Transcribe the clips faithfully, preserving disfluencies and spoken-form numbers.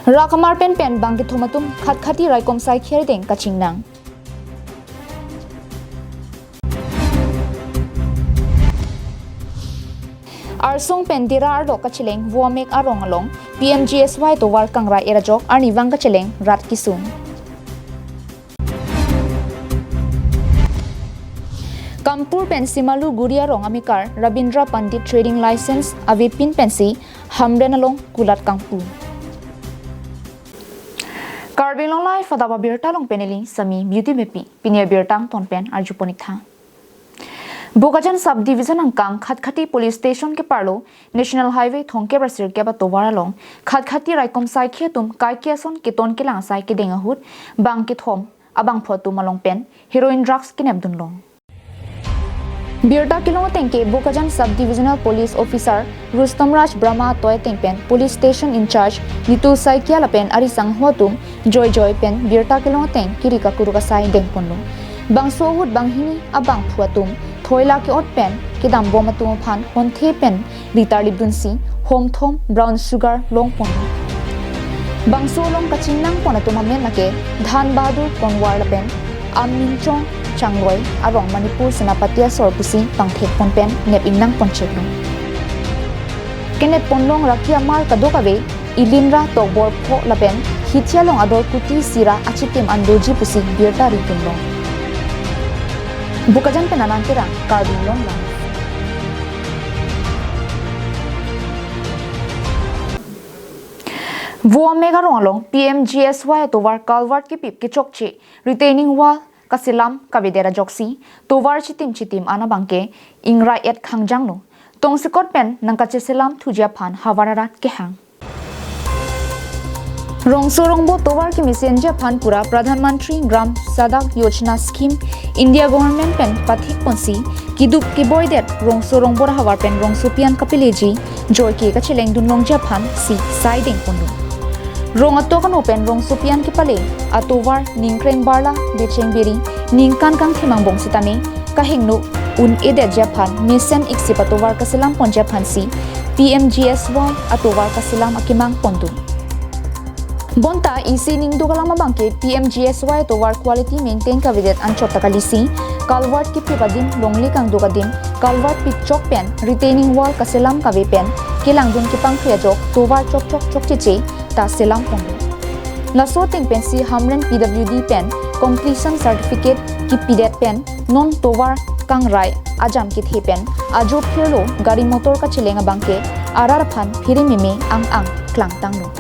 Rakamar pen pen bang kethom atum Khatkhati raikom saikhia arideng kachingnang. Arsong pen Dera arlo kacheleng Voamek arong along P M G S Y tovar kangrai erajok arnivang kacheleng rat kesung. Kampur pen Simaluguri arong amekar Rabindra Pandit Trading License avepin pensi Hamren along kulat kangpu. Karbi Anglong Live adap abirta along pen neli Sami Beauty Beypi, pini abirta angton pen arjupon-ik tha. Bokajan Sub Division angkang Khatkhati Police Station keparlo National Highway thomkep ra sirkep atovar along Khatkhati raikom saikhia atum kaike ason keton kelang asai kedeng ahut bang kethom abangphu atum along pen heroin drugs kenepdun long. Birta kelong ateng ke Bokajan Sub Divisional Police Officer Rustom Raj Brahma atoi ateng pen Police Station in-charge Nitul Saikia lapen ari sangho atum joijoi pen birta kelong ateng kiri kakuruk asai dengponlo. Bangso ahut banghini abangphu atum thoila ke-ot pen kedambom atum aphan honthe pen litar lipdunsi homthom brown sugar longponlo. Bangso along kachingnangpon atum amen lake Dhan Bahadur Konwar lapen Aminchong Changloi arong Manipur Senapati asor pusi pangthekpon pen nep-ingnangpon cheklo. Kenepponlong raki amar kadokave Ilinra Tokbor Pho lapen hithi along ador kuti sira achitim an doji pusi birta ridunlong. Bokajan pen Anand Terang, Karbi Anglong Live. Voamek arong along P M G S Y atovar culvert kepip kechokche retaining wall kaselam kavedet ajoksi tovar chitim chitim an abangke ingrai-et khangjanglo. Tongsekot pen nangkacheselam thuji aphan havar arat kehang. Rongso rongbo tovar kemesenji aphan pura Pradhan Mantri Gram Sadak Yojana Scheme India Government pen pathikponsi keduk keboidet rongso rongbo ahavar pen rongsopi an kapeleji joike kachelengdun longji aphansi sai dengponlo. Rong atok ano pen rongsopi an kepale atovar Ningkreng Barla Becheng Beri ningkan kangthim angbong sitame kahingno un-edetji aphan mesen iksip atovar kaselamponji aphansi P M G S Y atovar kaselam akemang pon do. Bonta isi ningduk alam abangke P M G S Y atovar quality maintain kavedet anchot ta kalisi, culvert kepip adim longle kangduk adim, culvert pipchok pen retaining wall kaselam kave pen kelangdun kepangkri ajok tovar chokchok chokcheche ta selamponlo. Laso ateng pensi Hamren P W D pen completion certificate kepidet pen non tovar kangrai ajam kethe pen ajo phirlo gari motor kacheleng abangke arat aphan phiri meme ang ang klangtanglo.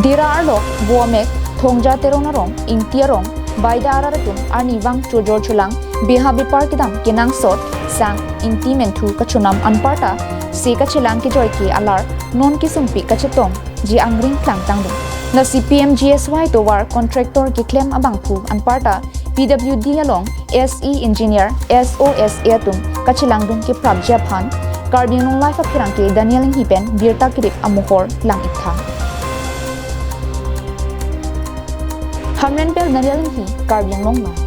Dera arlo Voamek, Thongja Teron arong, Ingti arong, Baida arat atum arnivang chojor cholang beha bepar kedam kenangsot sang Ingti menthu kachonam anparta se kachelang kejoike alar non kesungpik kachetongji angring klangtanglo. Lasi P M G S Y tovar contractor keklem abangphu anparta P W D along S E engineer, S O S A atum kachelangdun keprapji aphan Karbi Anglong Live apherangke Daniel Inghi pen birta kedip amohor lang-ik tha. Hamren pen Daniel Inghi, Karbi Anglong Live.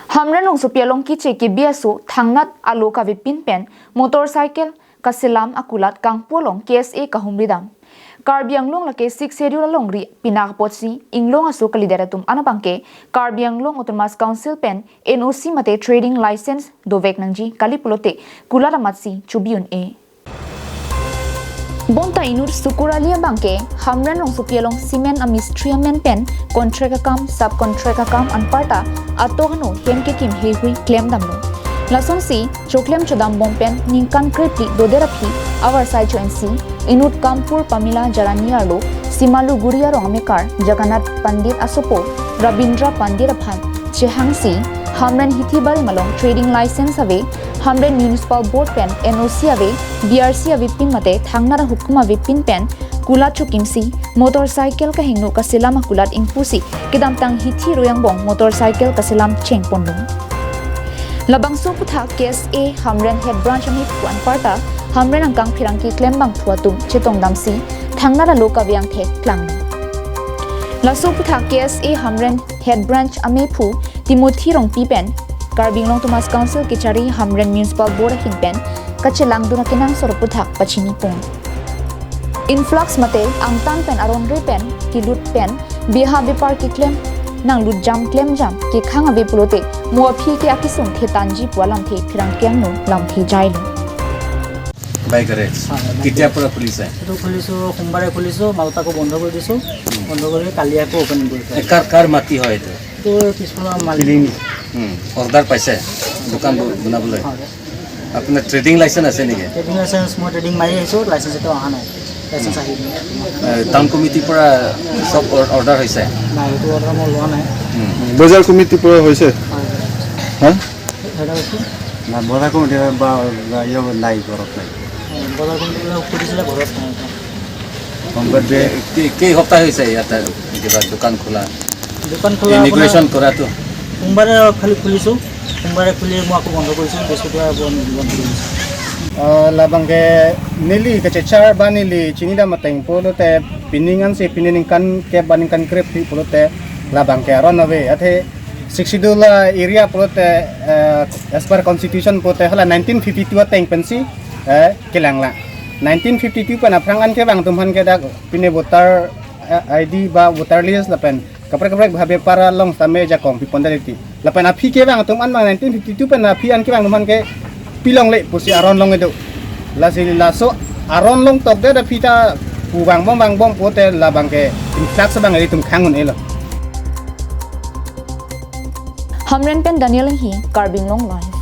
Hamren rongsopi along keche kebi aso thangnat alo kavepin pen motorcycle kaselam akulat kangpu along K S A kahumri dam. Karbi Anglong lake Sixth Schedule alongri pinak apotsi inglong aso kalidet atum an abangke Karbi Anglong Autonomous Council pen N O C mate trading license dovek nangji kali pulote kulat amatsi chobi un-e. Bonta inut Sukur Ali abangke Hamren rongsopi along cement amistri amen pen contract akam, subcontract akam anparta atok ano hem kekim heihui klem damlo. Lasonsi choklem chodambom pen ningkan krephli dodet aphi avarsai cho-ensi inut Kampur Pamila Jarani arlo Simaluguri arong amekar Jagannath Pandit asopo Rabindra Pandit aphan chehangsi Hamren hithi barim along trading license ave, Hamren Municipal Board pen N O C ave, B R C avepin mate thangnat ahukum avepin pen kulat chokimsi motorcycle kahingno kaselam akulat ingpusi kedamtang hithi ro angbong motorcycle kaselam chengponlo. Labangso aputhak K S A Hamren Head Branch amephu anparta Hamren angkang pherangke klembangphu atum chetongdamsi thangnat alo kave angthek klanglo. Laso aputhak K S A Hamren Head Branch amephu Timothy Rongpi pen Karbi Anglong Autonomous Council kechari Hamren Municipal Board ahin pen kachelangdun akenangsot aputhak pachini pon. Influx mate angtan pen aron re pen kelut pen beha bepar keklem nanglut jam klem jam kekhang ave pulote mo aphi ke akesung thetanji pu alamthe pherangke angno lamthe jailo. Bike race হয়, bike কেতিয়াৰ পৰা খুলিছে? এইটো খুলিছোঁ, সোমবাৰে খুলিছোঁ, মাজতে আকৌ বন্ধ কৰি দিছোঁ। বন্ধ কৰি কালি আকৌ অপেনিং কৰিছোঁ। এ, কাৰ কাৰ মাটি হয় এইটো? তোৰ পিছফালৰ মালিক। অৰ্ডাৰ পাইছে দোকান ব- বনাবলৈ? হয়। আপোনাৰ ট্ৰেডিং লাইচেন্স আছে নেকি? ট্ৰেডিং লাইচেন্স মই ট্ৰেডিং মাৰি আহিছোঁ, লাইচেন্স এতিয়াও অহা নাই। লাইচেন্স আহিব। এ, টাউন কমিটিৰ পৰা চব অৰ- অৰ্ডাৰ হৈছে? নাই, এইটো অৰ্ডাৰ মই লোৱা নাই। বজাৰ কমিটিৰ পৰা হৈছে। হয়। হা? হেৰি হৈছে। না, বজাৰ কমিটি বা বা ইয়ে নাই, ঘৰত নাই। বজাৰ কমিটিবিলাক সুধিছিলে, ঘৰত নাই। সম্পদ যে কি- কেই সপ্তাহ হৈছে ইয়াতে কিবা দোকান খোলা? দোকান খোলা ইনগ্ৰেশ্যন আপোনাৰ কৰাটো? সোমবাৰে খালি খুলিছোঁ। সোমবাৰে খুলি মই আকৌ বন্ধ কৰিছোঁ, বৃহস্পতিবাৰে বন্ধ বন্ধ কৰি দিছোঁ। Ah, labang ke neli kachechar ba neli chinidam ateng pulote pining ansi pining kan ke ba ningkan krep hi pulote labang ke aron ave. Athe Sixth Schedule area pulote, eh, as per constitution pulote hala nineteen fifty-two ateng pensi, eh, kelang la. Nineteen fifty-two pen aphrang an kevang atum aphan ke dak pine voter, eh, I D ba voter list lapen kaprek kaprek bhabe para long sitame jakong pi pondet ti. Lapen aphi kevang atum an bang nineteen fifty-two pen aphi an kevang atum aphan ke pilongle pusi aron long edo. Lasi laso aron long tokdet aphi ta pu vangbom vangbom pulote labang ke influx abang ilitum khang un-elo. Hamren pen Daniel Enghi, Karbi Anglong Live.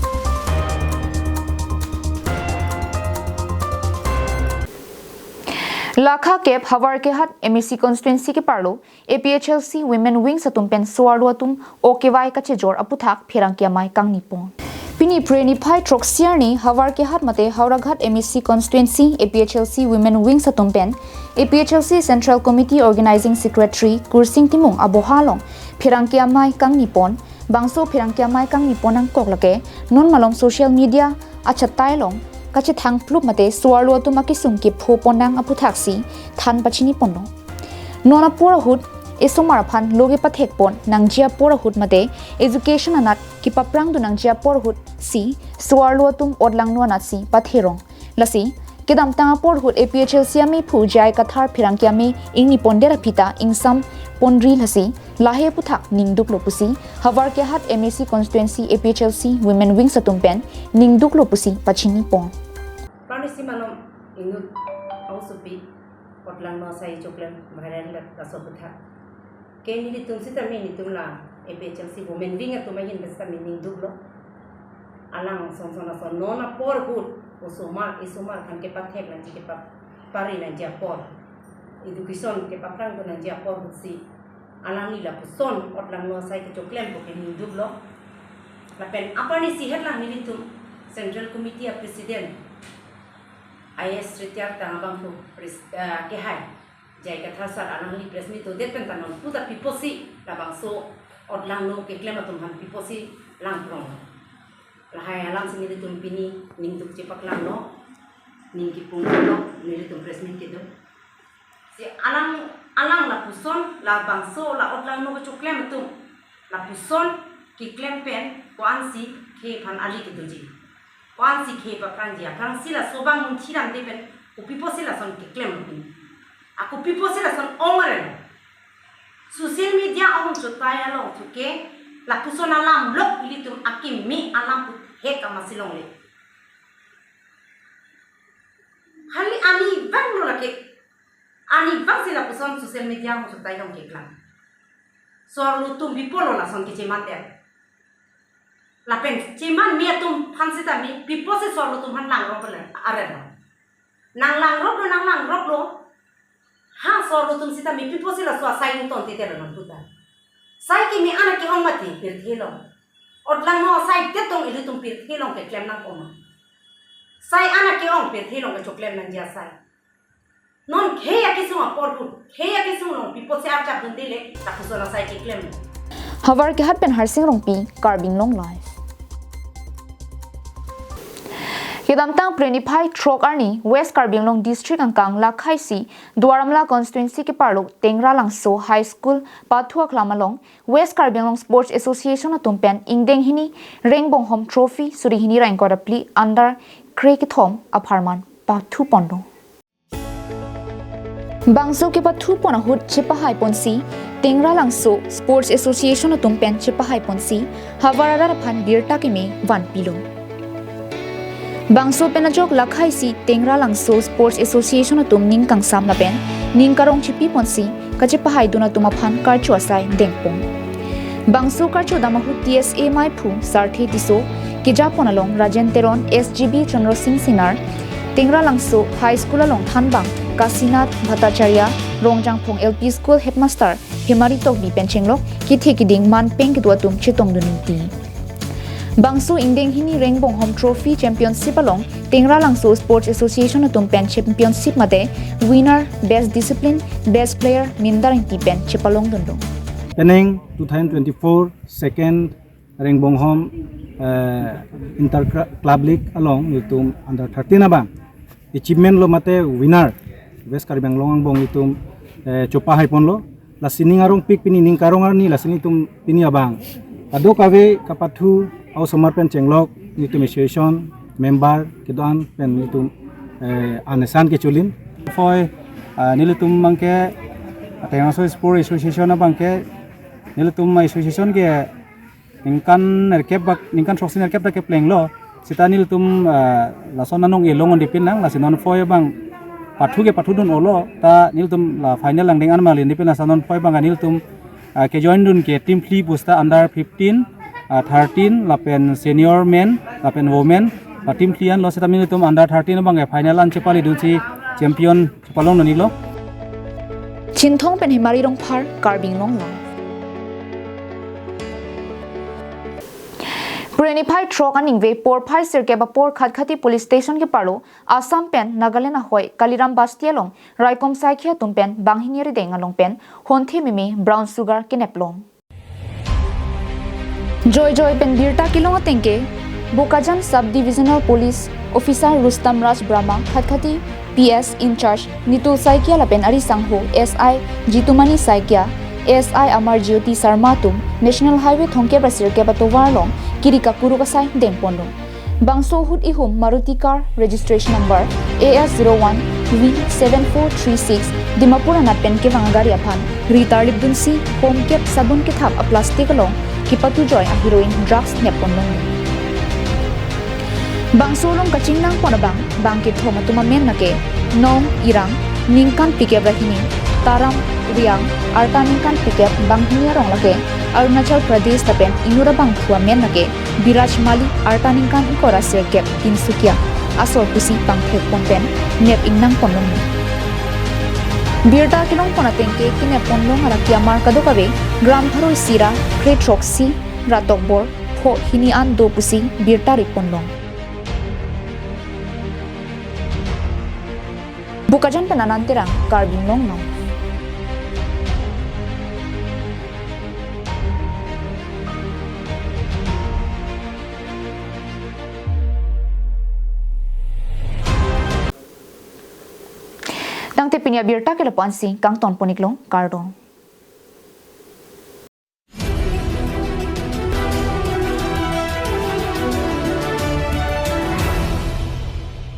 Lakha kep Havarkehat M A C constituency keparlo A P H L C Women Wings atum pen so-arlo atum o kevai kachejor aputhak pherangke amei kangni pon. Pini Phre niphai throksi arni Havarkehat mate Howraghat M A C constituency A P H L C Women Wings atum pen A P H L C Central Committee Organizing Secretary Kursing Timung aboha along pherangke amei kangni pon. Bangso pherangke amei kangni pon nangkok lake non malom social media achatai along kachethang plup mate so-arlo atum akesung kepho pon nang aputhak si than pachini ponlo. Non apor ahut esomar aphan lo kepathek pon nangji apor ahut mate education anat kepaprang dun nangji apor ahut si so-arlo atum otlangno anat si patherong. Lasi kedamtang apor ahut A P H L C amephu J I Kathar pherangke amei ingni pondet aphi ta ingsam ponri, lasi lahei aputhak ningduklo pusi Havarkehat M A C constituency A P H L C Women Wings atum pen ningduklo pusi pachini pon. Pranisi malom inut ausupi otlangno asai choklem viral laso aputhak ke nelitum sitame nelitum la A P H L C Women Wing atum ahin pen sitame ningduklo. Alang son son ason non apor ahut osomar esomar aphan kepathek nangji kepapari nangji apor, education kepaprang dun nangji apor ahut si alangli lapuson otlangno asai kechoklem pu ke ningduklo. Lapen apar ni sihet lang nelitum Central Committee a President I A S retired tang abangphu pres- eh, kehai J I Kathar sir alangli press meet dodet pen ta non puta piposi labangso otlangno keklem atum aphan piposi langprong. Lahai alam si nelitum pini ningduk chepaklanglo, ning kipunglo nelitum press meet kedo. Si alang alang lapuson labangso la otlangno kechoklem atum lapuson keklem pen ko-ansi khei aphan ali kedoji. Ko-ansi khei paprangji, aphrangsi laso abang munthi damde pen kopiposi lason keklem lo pini. A kopiposi lason ong arelo. Social media ahung chutai along thuke lapuson alam lok ilitum akimi alam puthek amatsi longle. Hali ani bang lo lake. Ani bang si lapuson social media ahung chutai along keklang. So-arlo atum bipolo lason kecheman der. Lapen cheman mi atum aphan sitame piposi so-arlo atum aphan langrok le arem. Nang langrok lo, nang langrok lo. Ha so-arlo atum sitame piposi laso asai nington tite lo non puta. Sai kimi an ake-ong mati pirthe along. Otlangno asai detong ilitum pirthe along keklem nangkok ma. Sai an ake-ong pirthe along kechoklem nangji asai. Non khei akesung apor ahut, khei akesung along piposi archap dundele, lapuson asai keklem. Havarkehat pen Harsing Rongpi, Karbi Anglong Live. Kedamtang Phre niphai throk arni West Karbi Anglong District angkang Lakhaisi Duar Amla Constituency keparlo Tengralangso High School pathu aklam along West Karbi Anglong Sports Association atum pen ingdeng hini Rengbonghom Trophy suri hini ra ingkoi ra phli under kre kethom apharman pathu ponlo. Bangso kepathu pon ahut chepahai ponsi Tengralangso Sports Association atum pen chepahai ponsi havar arat aphan birta keme vanpilo. Bangso pen ajok Lakhaisi Tengralangso Sports Association atum ning kangsam lapen ning karong chipi ponsi kachepahaidun atum aphan karcho asai dengpon. Bangso karcho dam ahut T S A maiphu Sarthe Tisso, kejapon along Rajen Teron, S G B Chandra Singh Singnar, Tengralangso High School along thanbang Kasinath Bhattacharya, Rongjangphong L P School Headmaster Hemari Tokbi pen chenglok kethe keding manpeng kedo atum chetongdun ingti. Bangso ingdeng hini Rengbonghom Trophy Championship along Tengralangso Sports Association atum pen championship mate winner, best discipline, best player, mindar ingti pen chepalongdunlo. Penang two thousand twenty-four second Rengbonghom, eh, Inter Cl-, Club League along nelitum under thirteen abang achievement lo mate winner West Karbi Anglong angbong nelitum, eh, chepahai ponlo. Lasi ning arongpik pini ning karong arni lasi nelitum pini abang kadokave kapathu a-osomar pen chenglok nelitum association member kedo-an pen nelitum, eh, anesan kecholin. Phoi, ah, nelitum abangke Tengralangso Sport Association abangke nelitum association ke ningkan nerkep bak, ningkan throksi nerkep ta keplenglo. Seta nelitum, ah, lason anong elong ondipin nang, lasi non phoi abang pathu ke pathudun olo, ta nelitum la final angdeng an mali ondipin, lasi non phoi abang nelitum, ah, kejoindun ke team phli pusta under fifteen, ah, thirteen, lapen senior men, lapen women, la team phli anlo, seta nelitum under thirteen abang ke final an chepalidunsi champion chepalongdun iklo. Chinthong pen Hemari Rongphar, Karbi Anglong Live. Phre niphai throk aningve porphai sirkep apor Khatkhati Police Station keparlo Assam pen Nagaland ahoi Kaliram Basti along raikom saikia atum pen banghini arideng along pen honthe meme brown sugar keneplong. Joijoi pen birta kelong atengke, Bokajan Sub Divisional Police Officer Rustam Raj Brahma, Khatkhati P S in charge Nitul Saikia lapen ari sangho S I Jitumani Saikia, S I Amar Jyoti Sarma atum National Highway thomkep ra sirkep atovar along kiri kakuruk asai dengponlo. Bangso ahut ihum Maruti car registration number A S zero one V seven four three six Dimapur anat pen kevang agari aphan ri tarlipdunsi homkep sabun kethap a-plastic along kepatujoi a-heroin drugs nepponlong. Bangso along kachingnangpon abang bang kethom atum amen lake Nong Irang, ningkan phlikep ra hini, Taram Riang, arta ningkan phlikep, banghini arong lake Arunachal Pradesh lapen inut abangphu amen lake Biraj Mali, arta ningkan ingkoi ra sirkep, Tinsukia asor pusi pangthekpon pen nep ingnangponlonglo. Birta kelongpon atengke kenepponlong araki amar kadokave gram pharo isi ra kre throksi ra tokbor pho hini an do pusi birta riponlong. Bokajan pen Anand Terang, Karbi Anglong Live. Tangte pini abirta ke lapu-ansi kangtonpon iklo, kardom.